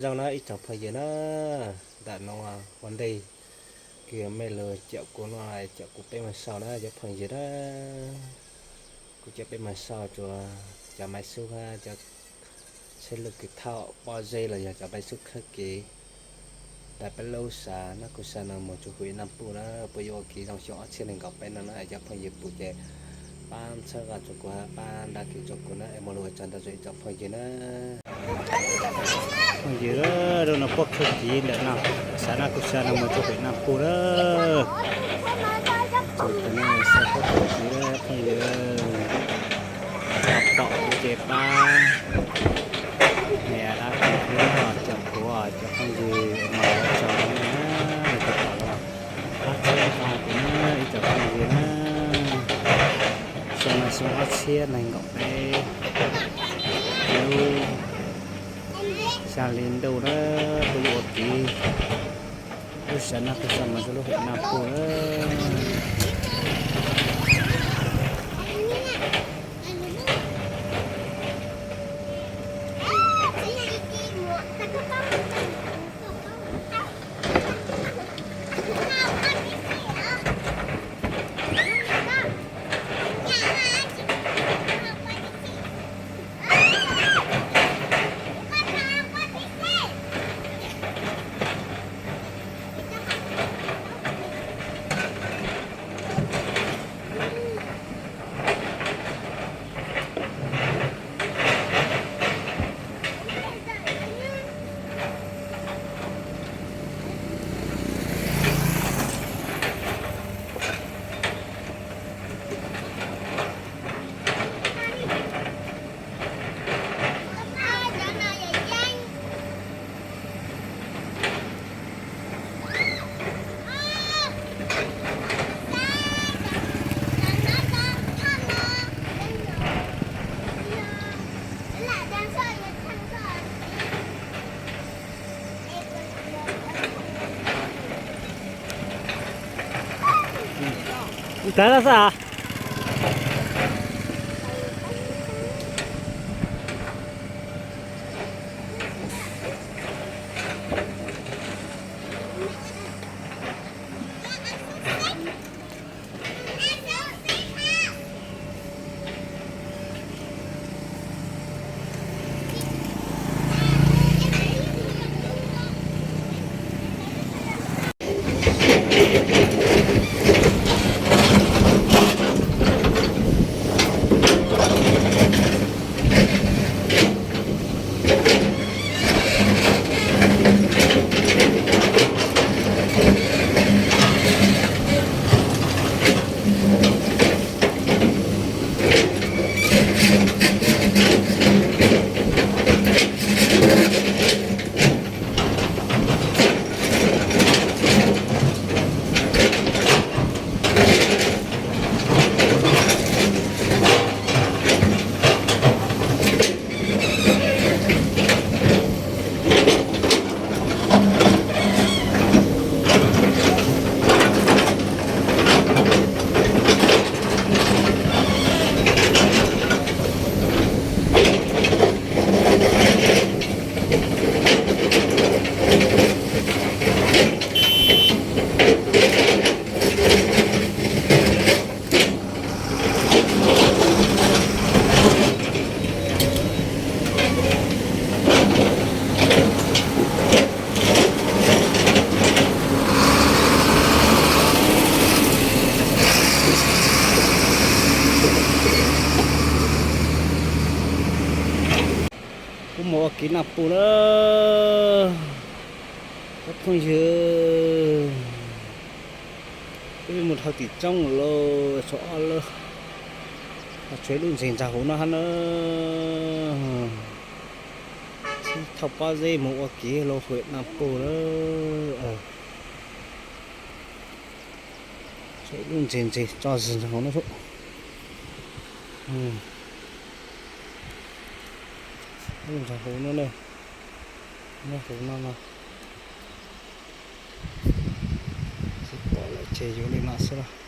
Zoo na ib tsoom phooj ywg na, ntawm no ua ntej kws mej lug caum kuv no, caum kuv peb moog sau na cov phooj ywg na. Kuv cov peb moog sau rua cov maiv xub hab cov tsheb lug kws thauj pob zeb los yog cov maiv xub khawb kev ntawm peb lub sam Naj Kub Sa no moog rua huv Nam Puj na, puab yuav ua kev zoo xyoo ob txhiab nees nkaum peb no na. Cov phooj ywg pum ces pab txhawb qab rua kuv hab pab đăng ký rua kuv na, es muaj lus ua tsaug ntau zoo ib tsoom phooj ywg na. Phooj ywg, lub no puab khawb kev ntawm no, sam Naj Kub Sa no moog rua huv Nam Puj na. Tsoom tam no xav puab khawb kev na phooj ywg. Tau pom kuv ces pab nias đăng ký thiab caum kuv cov phooj ywg, muaj lus ua tsaug na. Tau pom los pab txhawb qab kuv na ib tsoom phooj ywg na. Xyoo no xyoo ob txhiab nees nkaum peb, lub xya hli ntuj na, kuv yuav ua kev lub sam Naj Kub Sa moog rua lub huv Nam Puj na. Ntawd xwb. Kuv mus ua kev Naj Puj lawm, cov phooj ywg. Wb mus dhau tim roob lawm, tshuav ob lawm, ho tshuav ib lub ntses ntsa hauv no hab na. Tsheb thauj pob zeb mus ua kev lawm huv Naj Puj lawm. Tshuav ib lub ntses ntses tso zig ntsa hauv no. Lub ntsa hauv no na, nyob hauv no no. Tsis pom lawm ces yuav li no xwb los.